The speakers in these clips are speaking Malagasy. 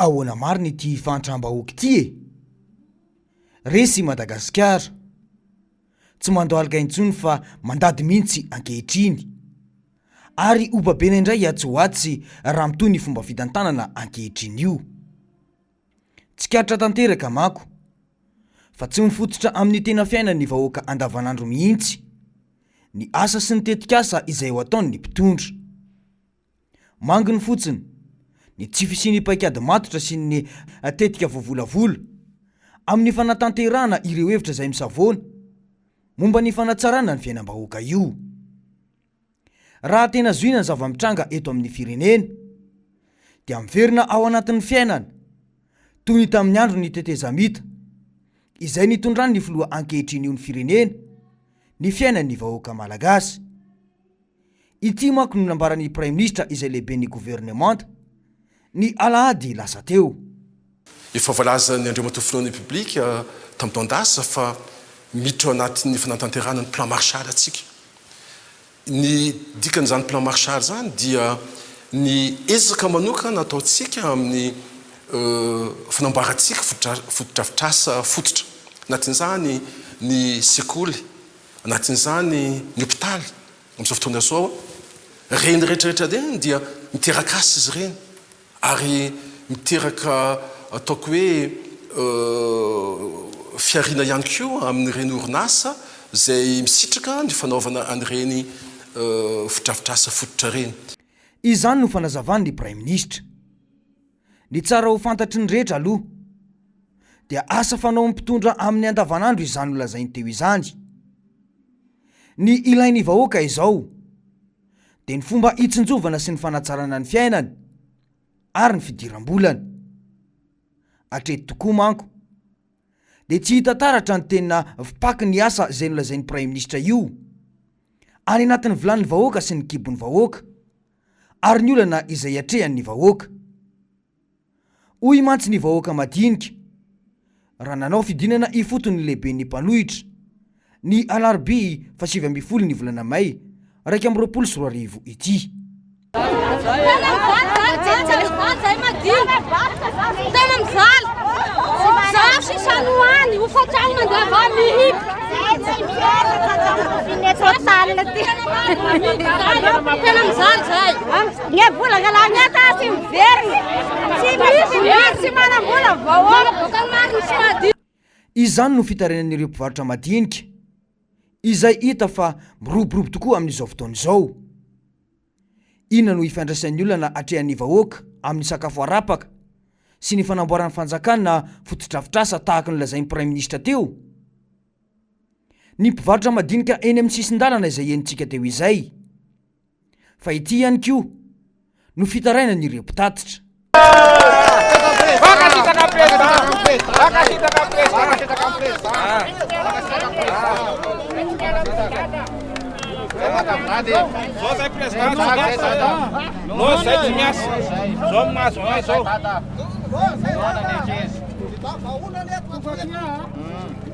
Ahoana marina ity fahantram-bahoaka ity e? Resy i Madagasikara. Tsy mandohalika intsony fa mandady mihitsy ankehitriny. Ary ho babena indray atsy ho atsy raha mitohy ny fomba fitantanana ankehitriny io. Tsikaritra tanteraka manko fa tsy mifototra amin'ny tena fiainan'ny vahoaka andavanandro mihitsy ny asa sy ny tetikasa izay ho ataon'ny mpitondra. Manginy fotsiny ny tsy fisian'ny paikady matotra sy ny tetika voavolavola amin'ny fanatanterahana ireo hevitra izay misavoana momba ny fanatsarana ny fiainam-bahoaka io. Raha tena zohina ny zava-mitranga eto amin'ny firenena dia miverina ao anatin'ny fiainana toy ny tamin'ny andron'ny tetezamita izay nitondran'ny filoha ankehitriny io ny firenena ny fiainan'ny vahoaka malagasy. Ity manko no nambaran'ny Praiminisitra izay lehiben'ny governemanta, ny alahady lasa teo. Efa voalazan'ny Andriamatoa Filohan'ny Repoblika tamin'ny taon-dasa fa miditra ao anatin'ny fanatanterahana ny Plan Marshall isika. Ny dikan'izany Plan Marshall izany dia ny ezaka manokana ataontsika amin'ny fanamboarantsika fotodrafitrasa fototra. Anatin'izany ny sekoly, anatin'izany ny hopitaly. Amin'izao fotoana izao, ireny rehetra rehetra ireny dia miteraka asa izy ireny ary miteraka ataoko hoe fihariana ihany koa amin'ireny orinasa izay misitraka ny fanaovana an'ireny fotodrafitrasa fototra ireny. Izany no fanazavan'ny Praiminisitra. Ny tsara ho fantatry ny rehetra aloha dia asa fanaon'ny mpitondra amin'ny andavanandro izany nolazainy teo izany. Ny ilain'ny vahoaka izao dia ny fomba hitsinjovana sy ny fanatsarana ny fiainany ary ny fidiram-bolany. Hatreto tokoa manko dia tsy hita taratra ny tena fipaky ny asa izay nolazain'ny praiminisitra io any anatin'ny vilanin'ny vahoaka sy ny kibon'ny vahoaka. ary ny olana izay atrehan'ny vahoaka. Hoy mantsy ny vahoaka madinika, raha nanao fidinana ifotony ny lehiben'ny mpanohitra, ny alarobia faha-19 ny volana may 2021 ity. Izany no fitarainan'ireo mpivarotra madinika izay hita fa miroborobo tokoa amin'izao fotoana izao. Inona no ifandraisan'ny olana atrehan'ny vahoaka amin'ny sakafo arapaka sy ny fanamboaran'ny fanjakana fotodrafitrasa tahaka ny lazain'ny praiminisitra teo? Ny mpivarotra madinika eny amin'ny sisin-dalana izay henontsika teo izay. Fa ity ihany koa no fitarainan'ireo mpitatitra.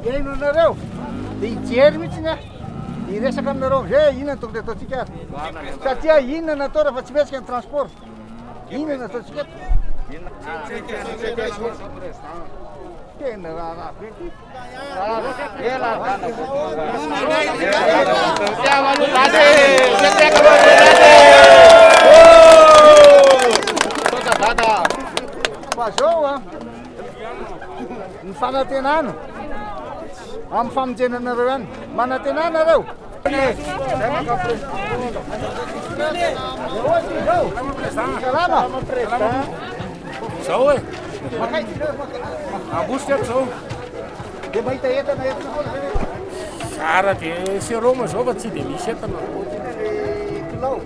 Hihaino anareo dia hijery mihitsy aho, hiresaka aminareo amizay hoe inona no tokony ataontsika ary. Satria inona no atao rehefa tsy mihetsika ny transport? Inona no ataontsika eto? Tena raharaha be ity. Fa zao an, ny fanantenana amin'ny famonjena anareo ihany. Manantena nareo? Salama. Zao e. Ambositra eto zao. Dia mahita entana eto foana ve? Zara dia seroma zao fa tsy dia misy entana. Kilao.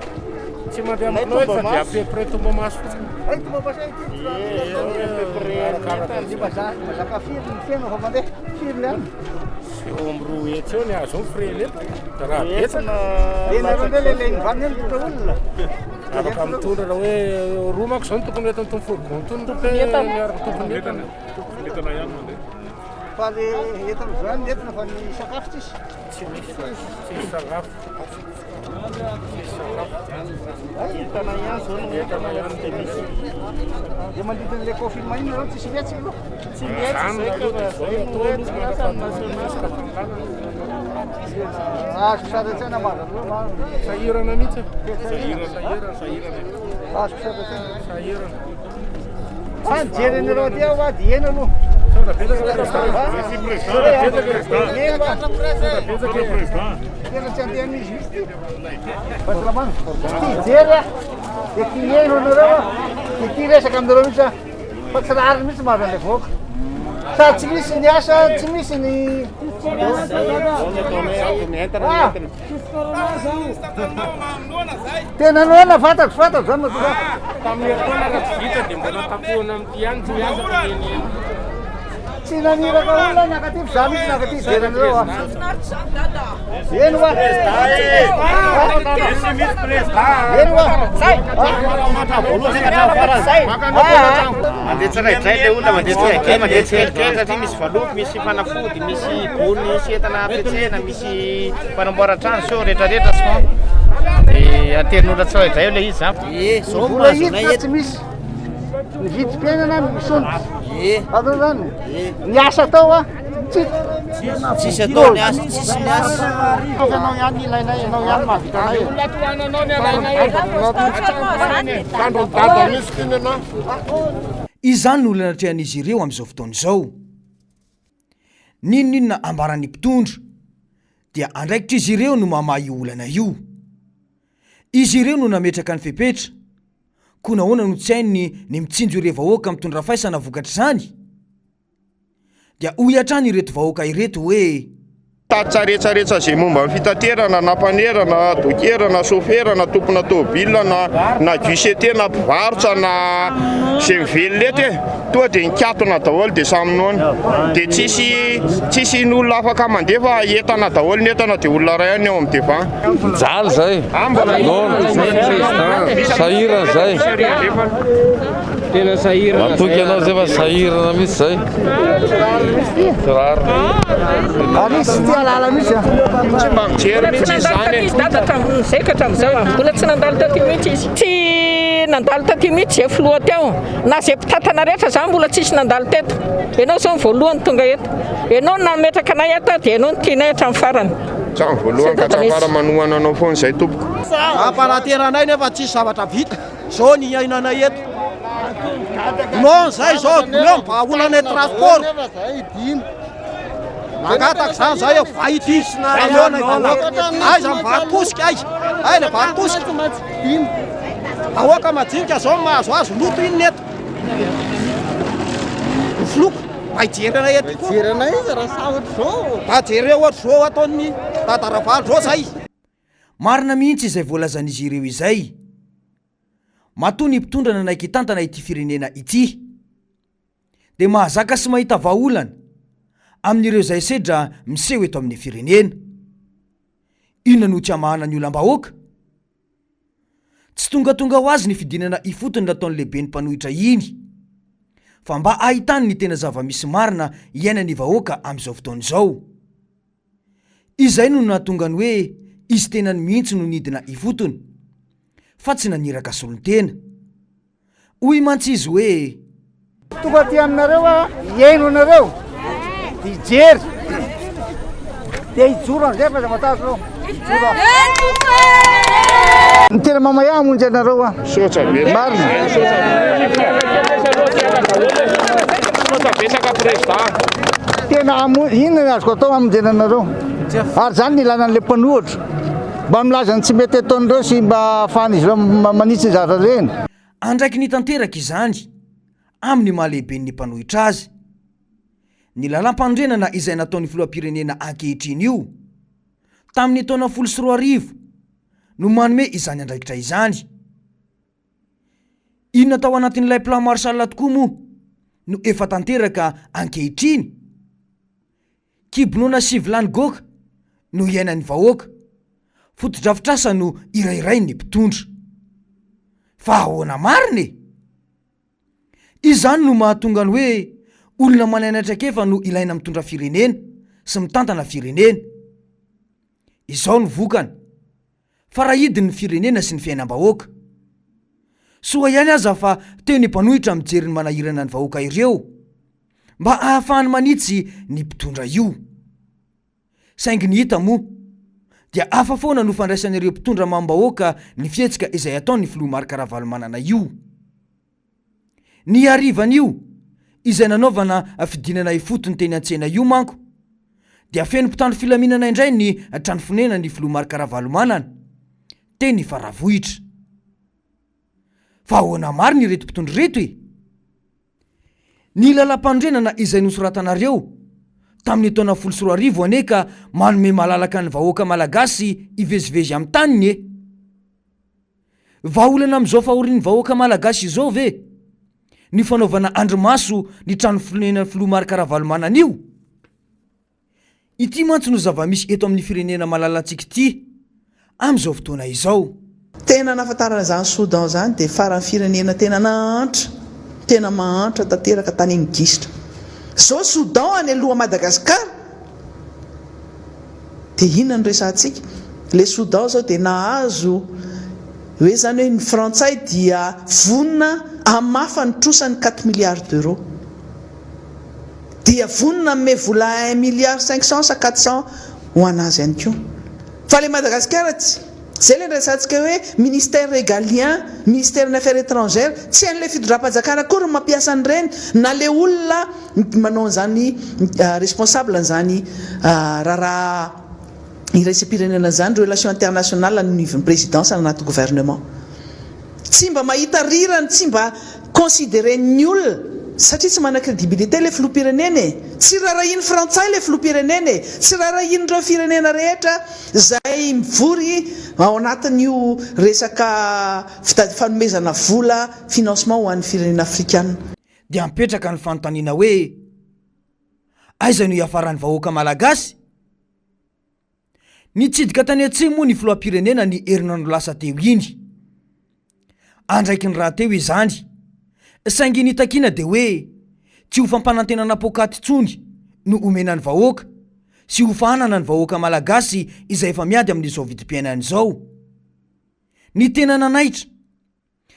Tsy mandeha amin'ny kilao fa dia à peu près tombamaso fotsiny. Ay tombamaso ay ity. À peu près arakaraka. Dia mazaka firy ny feno fa mandeha firy ny any? Eo amin'ny roa hetsy eo ny azo eo ny frais lenta. Raha betsaka. Dia nareo indray le le nivanona eny mitondra olona. Afaka mitondra raha hoe roa manko zao no tokony ho entin'ny tompo fourgon tony miaraka tompon'ny entana. Tompon'ny entana ihany mandeha. Fa le entana zany nentina fa ny sakafo tsisy. Tsy misy tsisy sakafo. Tsisy sakafo. Entana ihany zao no entana ihany dia misy. Dia mandritra an'ilay confinement iny nareo tsisy mihetsika aloha. Tsy mihetsika zay ka fa zay no hoe tsy miasa ny national. Azoko sary an-tsaina marina aloha marina. Sahirana mihitsy. Sahirana, sahirana, sahirana. Azoko sary an-tsaina. Sahirana. Fa nijery anareo aty aho a, dia eny aloha. Tena tsy andeha amin'izy mihitsy ty. Fahasalamana. Ty hijery aho, dia ty hihaino anareo aho, dia ty hiresaka aminareo mihitsy aho. Fa tsy rariny mihitsy mahazo an'ilay vahoaka. Sady tsy misy ny asa, tsy misy ny... Ah! Tena noana fantatro fantatro zany matoa. Tamin'ny herintaona raha tsy vita dia mbola tapohana amin'ity ihany tsy miasa fa eny eny. Tsy naniraka olona nakaty fa za mihitsy nakaty hijery anareo ah. Eny hoa. Eny hoa. Mandeha tsiraidray le olona, mandeha tsiraidray, mandeha tsikelikely satria misy valopy, misy fanafody, misy gony sy entana ampiatsena, misy fanamboaran-trano seo retraretra soin de aterin'olona tsiraidray eo le izy zany. Ie, zao Vola hiditra tsy misy. Ny vidim-piainana misondrotra. Ie. Azonao zany? Ny asa atao a, tsy hita. Tsisy atao ny asa, tsisy ny asa. Ianao ihany ilainay, ianao ihany mahavita anay. Olona tohananao ny alainay. Tandro dada mihitsy ty nenah. Izany no olana atrehan'izy ireo amin'izao fotoana izao. N'inon'inona ambaran'ny mpitondra dia andraikitr'izy ireo no mamaha io olana io. Izy ireo no nametraka ny fepetra, koa nahoana no tsy hainy ny mitsinjo ireo vahoaka mitondra faisana vokatr'izany? Dia hoy hatrany ireto vahoaka ireto hoe. Tatitra rehetrarehetra izay momba ny fitaterana na mpanera na dokera na sofera na tompona tômôbila na na guichet na mpivarotra na izay mivelona eto e, tonga dia nikatona daholo dia samy noana. Dia tsisy tsisy ny olona afaka mandeha fa entana daholo ny entana dia olona iray ihany ny ao amin'ny devant. Mijaly zay, noana, sahirana zay. Tena sahirana Matoky anao zay fa sahirana mihitsy zay. Tsy rariny. Ary izy tsy tia lala mihitsy a. Tsy mba mijery Mbola tsy mihitsy nandalo izany taty e. izy dada hatramin'izay ka hatramin'izao a. Mbola tsy nandalo taty mihitsy izy. Tsy nandalo taty mihitsy izay filoha teo. Na izay mpitantana rehetra izany mbola tsisy nandalo teto. Ianao izao no voalohany tonga eto. Ianao no nametraka anay eto dia ianao no tianay hatramin'ny farany. Hatramin'ny voalohany ka hatramin'ny farany manohana anao foana izay tompoko. Mampanantena anay nefa tsisy zavatra vita. Zao ny iainanay eto. Non zay zao, non vahaolana transport. Mangataka zany zay eo, va ity, aleona vahoaka. Aiza ny vary tosika, aiza? Aiza le vary tosika? Vahoaka majinika zao mahazo azo loto inona eto? Ny filoha, mba hijery anay eto koa. Hijery anay izy raha sahotra zao. Mba jereo ohatry zao ataon'ny Dada Ravalo zao zay. Marina mihitsy izay voalazan'izy ireo izay. Matoa ny mpitondra nanaiky hitantana ity firenena ity dia mahazaka sy mahita vahaolana amin'ireo izay sedra miseho eto amin'ny firenena. Inona no tsy hamahana ny olam-bahoaka? Tsy tongatonga ho azy ny fidinana ifotony nataon'ny lehiben'ny mpanohitra iny fa mba ahitany ny tena zava-misy marina iainan'ny vahoaka amin'izao fotoana izao. Izay no nahatonga ny hoe izy tenany mihitsy no nidina ifotony fa tsy naniraka solontena. Hoy mantsy izy hoe. Tonga aty aminareo aho hihaino anareo, dia hijery, dia hijoro amin'izay fa aza matahotra anao, hijoro aho. Ny tena mamay ahy hamonjy anareo aho. Misaotra be. Marina. Misaotra betsaka président. Tena hamo- inona ny azoko atao hamonjena anareo? Ary izany no ilana an'ilay mpanohitra. Mba milaza ny tsy mety ataon'ireo sy mba ahafahan'izy ireo manitsy ny zavatra reny. Andraikiny tanteraka izany amin'ny maha lehiben'ny mpanohitra azy. Ny lalàmpanorenana izay nataon'ny filoham-pirenena ankehitriny io, tamin'ny taona 2010, no manome izany andraikitra izany. Inona tao anatin'ilay plan Marshall tokoa moa no efa tanteraka ankehitriny? Kibonoana sy vilany goaka no iainan'ny vahoaka, fotodrafitrasa no irairain'ny mpitondra. Fa ahoana marina e? Izany no mahatonga ny hoe Olona manana traikefa no ilaina mitondra firenena sy mitantana firenena. Izao no vokany, farahidiny ny firenena sy ny fiainam-bahoaka. Soa ihany aza fa teo ny mpanohitra mijery ny manahirana ny vahoaka ireo, mba ahafahany manitsy ny mpitondra io. Saingy ny hita moa, dia hafa foana no fandraisan'ireo mpitondra amam-bahoaka ny fihetsika izay ataon'ny filoha Marc Ravalomanana io. Ny harivan'io, izay nanaovana fidinana ifotony teny an-tsena io manko, dia feno mpitandro filaminana indray ny trano fonenan'ny filoha Marc Ravalomanana, teny Faravohitra. Fa ahoana marina ireto mpitondra ireto e? Ny lalampanorenana izay nosoratanareo tamin'ny taona 2010 anie ka manome malalaka ny vahoaka malagasy hivezivezy amin'ny taniny e! Vahaolana amin'izao fahorian'ny vahoaka malagasy izao ve ny fanaovana andrimaso ny trano fonenan'ny filoha Marc Ravalomanana io? Ity mantsy no zava-misy eto amin'ny firenena malalantsika ity amin'izao fotoana izao. Tena nahafantarana izany Soudan izany dia faran'ny firenena tena nahantra, tena mahantra tanteraka tany amin'ny gisitra. Izao Soudan any aloha Madagascar dia inona no resahantsika? Ilay Soudan izao dia nahazo hoe izany hoe ny frantsay dia vonona hamafa ny trosany quatre milliards d'euros. Dia vonona hanome vola un milliard cinq cent sa quatre cent ho an'azy ihany koa. Fa ilay Madagasikara tsy. Izay ilay niresahantsika hoe ministère régalien, ministère ny affaires étrangères, tsy hain'ilay fitondram-panjakana akory ny mampiasa an'ireny na ilay olona manao an'izany responsable an'izany raharaha iraisam-pirenena izany, relations internationales any anivon'ny présidence na anaty gouvernement. Tsy mba mahita rirany, tsy mba considerer-n'ny olona satria tsy manana crédibilité ilay filoham-pirenena e! Tsy rarahian'ny frantsay ilay filoham-pirenena e! Tsy rarahian'ireo firenena rehetra izay mivory ao anatin'io resaka fanomezana vola financement ho an'ny firenena afrikana. Dia mipetraka ny fanontaniana hoe, aiza no hiafaran'ny vahoaka malagasy? Nitsidika tany Atsimo moa ny filoham-pirenena ny herinandro lasa teo iny. Andraikiny rahateo izany, saingy ny takiana dia hoe tsy ho fampanantenana poakaty intsony no omena ny vahoaka sy ho fahanana ny vahoaka malagasy izay efa miady amin'izao vidim-piainana izao. Ny tena nanaitra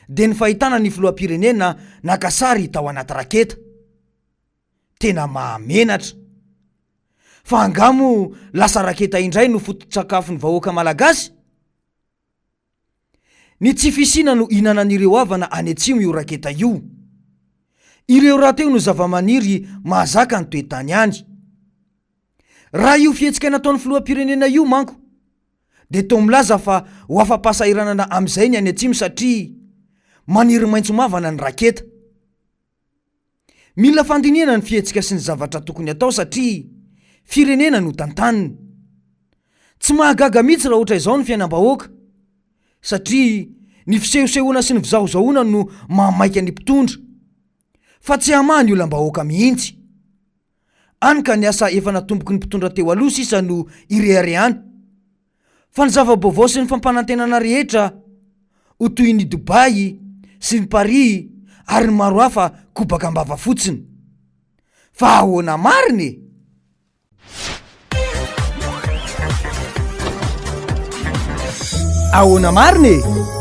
dia ny fahitana ny filoham-pirenena naka sary tao anaty raketa. Tena mahamenatra. Fa angaha moa lasa raketa indray no foto-tsakafon'ny vahoaka malagasy? Ny tsy fisiana no ihinanan'ireo havana any atsimo io raketa io. Ireo rahateo no zavamaniry mahazaka ny toe-tany any. Raha io fihetsika nataon'ny filoham-pirenena io manko dia toa milaza fa ho afa-pahasahiranana amin'izay ny any atsimo satria maniry maitso mavana ny raketa. Mila fandinihana ny fihetsika sy ny zavatra tokony atao satria firenena no tantanina. Tsy mahagaga mihitsy raha ohatra izao ny fiainam-bahoaka satria ny fisehosehoana sy ny fizahozahoana no mahamaika ny mpitondra fa tsy hamaha ny olam-bahoaka mihitsy. Any ka ny asa efa natomboky ny mpitondra teo aloha sisa no ireharehana fa ny zava-baovao sy ny fampanantenana rehetra ho toy ny Dubaï sy ny Paris ary ny maro hafa kobaka am-bava fotsiny. Fa ahoana marina e? Ahoana marina e?